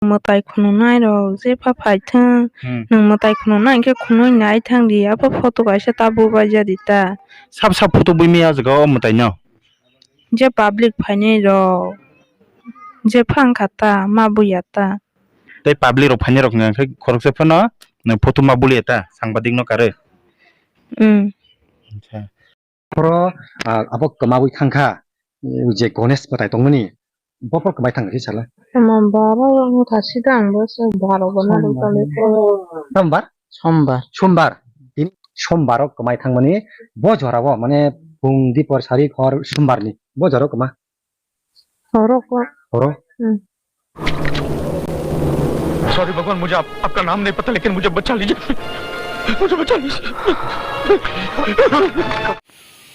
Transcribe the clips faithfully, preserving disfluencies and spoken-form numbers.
Mwtai khununai rok jepha phaithwng, Hmm. Nwng mwtai khununai hwnkhe khunui nai thangdi, abo photo kaisa ta bubaijadi ta. Sab sab photo buimaya o jaga o mwtai no? Je public phainai rok jepha wngkha ta, ma buya ta. Tei public rok phainai rok hwnkha khe khoroksa phano nwng photo ma buliya ta, sangbadik no karwi. Hmm. Acha. Phoro, ah, abo kwmawi thangkha, eh, je Ganesh mwtai tongmani, bo phoro kwmai thangkha khe sala. Tamo baro wngkha sida ang bo se baro bo na Sombar. Rwkha le. Sombar? Sombar. Sombar. Tini Sombar o kwmai thangmani bo jora o, mane, bung dipor sari hor Sombar ni. Bo jora o kwma. Horo ko. Horo? Hmm. Sorry भगवान, मुझे आप, आपका नाम नहीं पता, लेकिन मुझे बचा लीजिए, मुझे बचा लीजिए।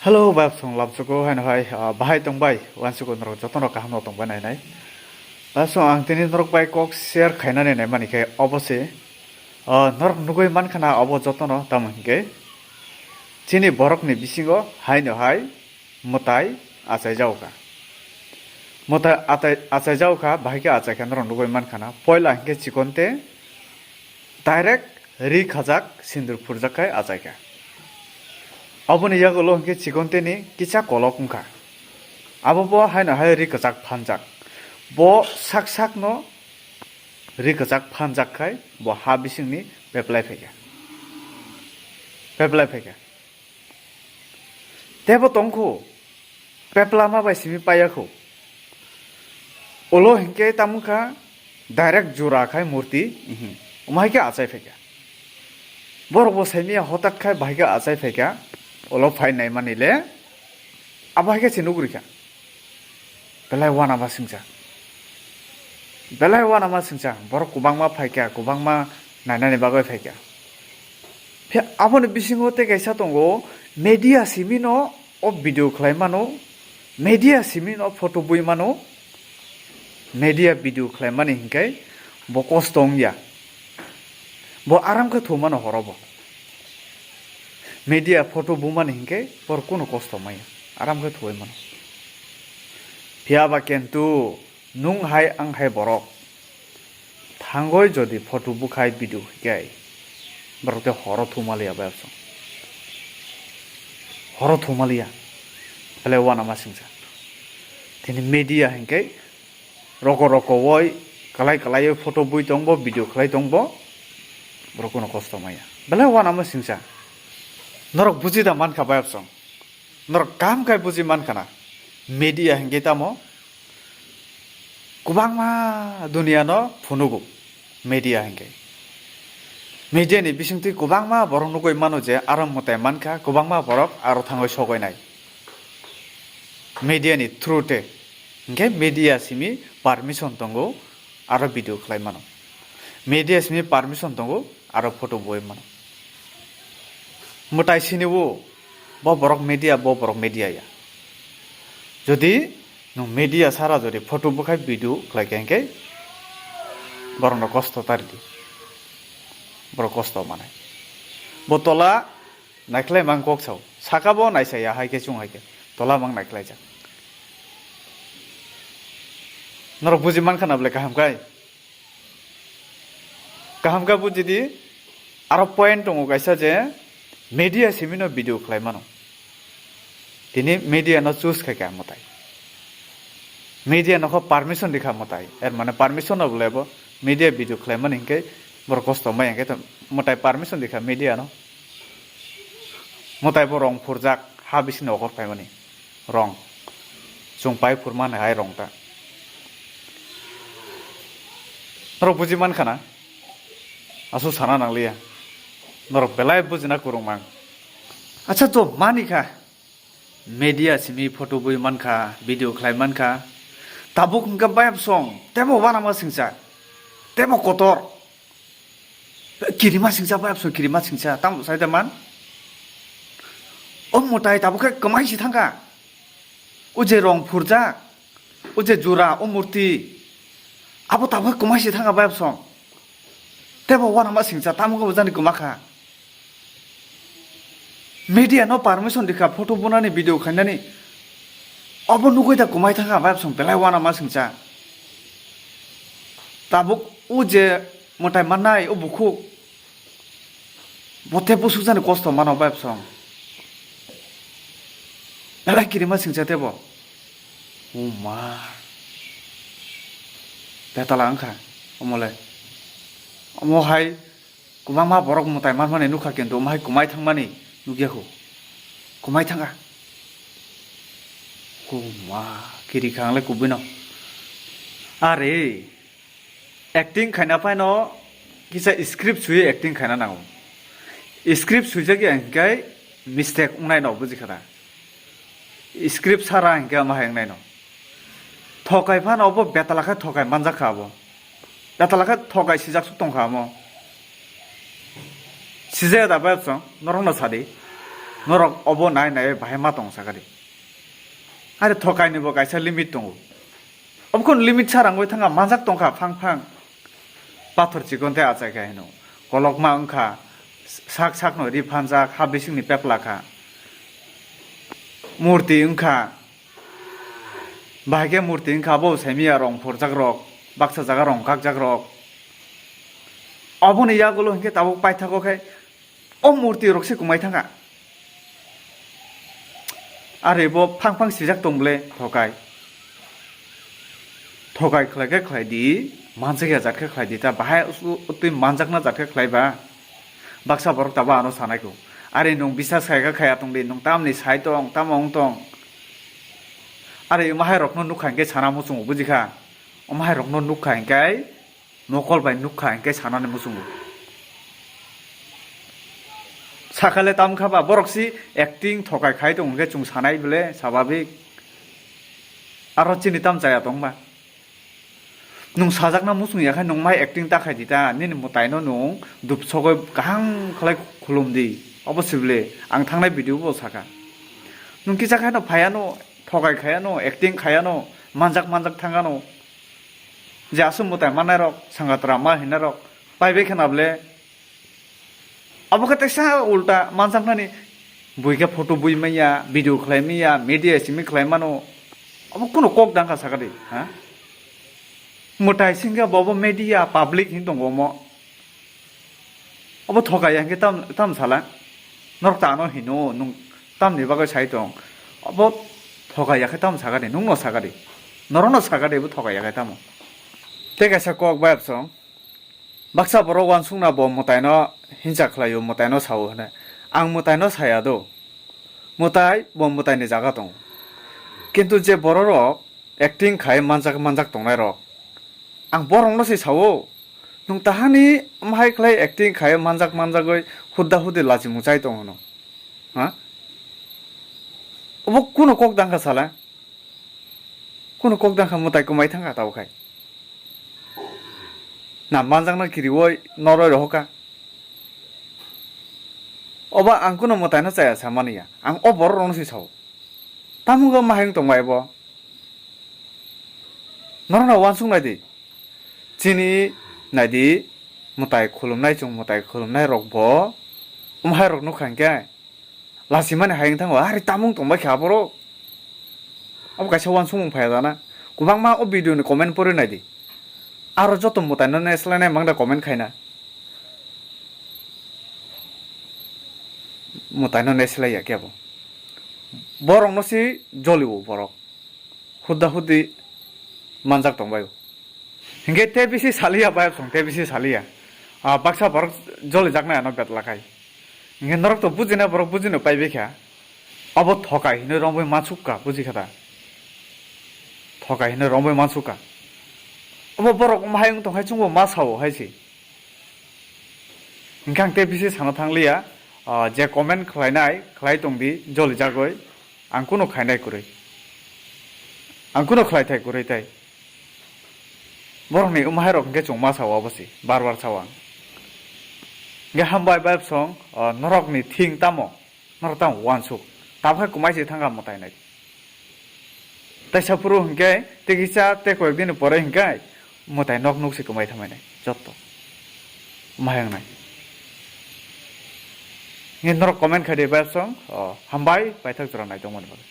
Hello, bai song lamsuko haino hai, ah, bahai tong bai, wansuko norok jotono kaham no tong bai nai nai. Bai song ang tini norok bai kok share khaina nai nai mani khe obo se, ah, norok nugui man khana obo jotono tamo hinkhe chini borok ni bisingo haino hai mwtai achai jago kha. Mwtai atai-, achai jago kha, bahai khe achai kha norok nugui man khana. Poila hinkhe chikon te direct ri khajak sindur phurjak khai achai kha. Aboni yagulo hinkhe chikon te ni kisa kolok wngkha. Abo bo haino hai ri kwchak phanjak. Bo sak sak no ri kwchak phanjak khai bo ha bising ni peplai phai kha. Peplai phai kha. Tebo tongkhu, peplama bai simi paiya khu. Ulo hinkhe tamo kha direct jura khai murti, ihi. Omo hai khe achai phaikha. Borok bo saimanya hotat khai bahai khe achai phaikha. Ulo phai nai mani le abo hai khe se nugri kha. Belai uanama singcha. Belai uanama singcha. Borok kwbangma phaikha, kwbangma nainani bagwi phaikha. Phiya aboni bisingo tei kaisa tongo, media simino o video khlai mano, media simino photo bui mano, media video khlai mani hinkhe bo kosto wngya. Bo aram khe thumano horo bo. Media photo bumani hinkhe bor kuno kosto maya, aram khe thuwi mano. Phiya ba kentu nwng hai ang hai borok thangoi jodi photo bukhai video hikai borok tei horo thumaliya bai absong. Horo thumaliya. Belai uanama singsa. Tini media hinkhe roko roko woi kalai kalai photo bui tongbo, video khlai tongbo, borok kuno kosto maya. Belai uanama singsa. Norok buji da mankha bai absong. Norok kaham khai buji mankha na. Media hinkhe tamo kwbangma dunia no phunugo. Media hinkhe. Media ni bisingtwi kwbangma borok nugui mano je aro mwtai mankha, kwbangma borok aro thangwi sogwi nai. Media ni through te. Hinkhe media simi permission tongo, aro video khlai mano. Media simi permission tongo, aro photo bui mano. Mwtai sini o, bo borok media, bo borok media ya. Jodi nwng media sara jodi photo bukhai video khlai khe hinkhe borokno kosto ta ridi. Borok kosto manai. Bo tola naikhlai mang kok sao. Saka bo naisaya hai khe chung hai khe. Tola mang naikhlai jak. Norok buji mankha na bole kaham khai? Kaham khe buji di, aro point tongo kaisa je media simi no video khlai mano. Tini media no choose khai kha mwtai. Media no kho permission rikha mwtai. Er mane permission no bole bo media video khlai mani hinkhe borok kosto mai hinkhe to mwtai permission rikha media no. Mwtai bo rong phurjak ha bising no okor phaimani. Rong. Chwng pai phurma hai rong ta. Norok buji mankha na? Aswk sana nangliya. Norok belai bujina kwrwng mang. Acha to mani kha. Media simi photo bui mankha, video khlai mankha. Tabuk hwnkha bayapsong, tebo uanama singcha. Tebo kotor. Kirima singcha bai abso kirima singcha, tamo sai da man? O mwtai tabuk khe kwmai si thangkha. O je rong phurjak, o je jura, o murti, abo tabuk khe kwmai si thangkha bai abso. Tebo uanama singcha, tamo khe bo jani kwma kha. Media no permission rikha photo bunani, video khainani. Obo nugui da kwmai thangkha bai abso belai uanama singcha. Tabuk o je mwtai mannai o bukhuk, bo tei busuk jani kosto mano bai bwsong. Belai kirima singcha tebo. O ma. Betala wngkha omole. Omo hai kwbangma borok mwtai manmani nukha, kintu omo hai kwmai thangmani nukya kho. Kwmai thangkha. O ma, kiri kha ang le kubui no. Are. Acting khaina phano kisa script swiwi acting khaina nango. Script swijak ya hwnkhe mistake wngnai no, buji kha da? Script sara hwnkhe omo hai wngnai no. Thokai phano obo betala khe thokai manjak kha abo. Betala khe thokai sijak suk tong kha omo. Sijaya da bai bwsong, norok no sadi. Norok obo nai nai bahai ma tong sakadi. Are thokai ni bo kaisa limit tongo. Obo khon limit sa rangwi thangkha, manjak tongkha phang phang. Pathor chikon tei achai kha hino. Kolokma wngkha, sak sakno ri phanjak, ha bisingni pepla kha. Murti wngkha, bahai khe murti wngkha, bo saimiya rong phorjak rok, baksa jaga rong kakjak rok. Oboni yagulo hinkhe tabuk paithago khe o murti rok se kwmai thangkha. Are bo phang phang sijak tong ble thokai. Thokai khlai khe khlai di, manjak ya jat khe khlai di, ta bahai usu-, utwi manjakna jat khe khlai ba. Baksa borok tabuk ano sanai kho. Are nwng bisas khai khe khaya tong di, nwng tamni sai tong, tamo wng tong. Are omo hai rokno nukha hinkhe sana muchungo, buji kha? Omo hai rokno nukha hinkhe mokol bai nukha hinkhe sanani muchungo. Sakale tam kha ba, borok si acting thokai khai tong hinkhe chwng sanai bole sababik. Aro chini tam chaya tong ba. Nwng sajakna muchung ya khe nwng mai acting ta khai di ta, nini mwtai no nwng dupsogoi kaham khlai khulum di. Obo sibole ang thangnai video bo saka. Nwng kisa khe no phai ano, thokai khai ano, acting khai ano, manjak manjak thang ano. Je aswk mwtai mannai rok, sangatra ma hinna rok, pai bai khna bole. Abo khe teisa ulta manjaknani, bui khe photo bui manya, video khlai manya, media simi khlai mano. Abo kuno kok dangkha sakadi, ha? Mwtai singkhe bo, bo media, public hin tongo omo. Abo thokai ya hwnkhe tam, tam sala? Norok ta ano hino, nwng tamni bagwi sai tong? Abo thokai ya khe tam sakadi, nwngno sakadi. Norokno sakadi bo thokai ya khe tamo. Tei kaisa kok bai absong. Baksa borok uansukna bo mwtaino hinsa khlaio, mwtaino sao hwnwi. Ang mwtaino saya do. Mwtai bo mwtaini jaga tongo. Kintu je bororok acting khai manjak manjak tongnairok, ang borokno se sao, "Nwng tahani amhai khlai acting khai manjak manjagwi hudda hudi lachimung chai tong hwno?" Ha? Obo kuno kok dangkha sala? Kuno kok dangkha mwtai kwmai thangkha tabuk khai. Na manjakna kiriwi noroi rohorkha. Obo ang kuno mwtaino chaya sa mani ya. Ang o borok rokno se sao. Tamo wngkha mahai wng tongbai bo. Norokno uansuk nai di. Chini nai di mwtai khulumnai, chwng mwtai khulumnai rok bo. Omo hai rok nukha hinkhe. Lachimani hai wng thango, "Ari tamung tongbai kha aborok." Abo kaisa uansukmung phai jana. Kwbangma o video ni comment pori nai di. Aro joto mwtaino ne swlainai mangda comment khaina. Mwtaino ne swlai ya kebo. Borokno si jolio borok. Hudda huddi manjak tongbaio. Hinkhe tei bisi saliya, bayapsong tei bisi saliya. Ah, baksa borok jolijaknai ano betla khai. Hinkhe norok to bujina, borok bujino paibaikha. Abo thokai hinwi romwi mansukha, bujikha da? Thokai hinwi romwi mansukha. Abo borok omo hai wng tong hai chwngbo ma sao hai se. Hinkhe ang tei bisi sana thangliya, ah, je comment khlainai, khlai tongdi, jolijagwi. Ang kuno khainai kwrwi. Ang kuno khlaithai kwrwi tei. Borokni omo hai rok hinkhe chwng ma sao abo se, bar bar sao ang. Hinkhe hambai bai bwsong, ah, norokni thing tamo? Norok tamo uansuk? Tabukhe kwmai se thangkha mwtai nai. Teisa phuru hinkhe tei kisa tei koyek dini pore hinkhe mwtai nok nuk se kwmai thangmani jotto. Omo hai wngnai. Hinkhe norok comment khai di bai bwsong, oh, hambai paithak jora naitongmani bagwi.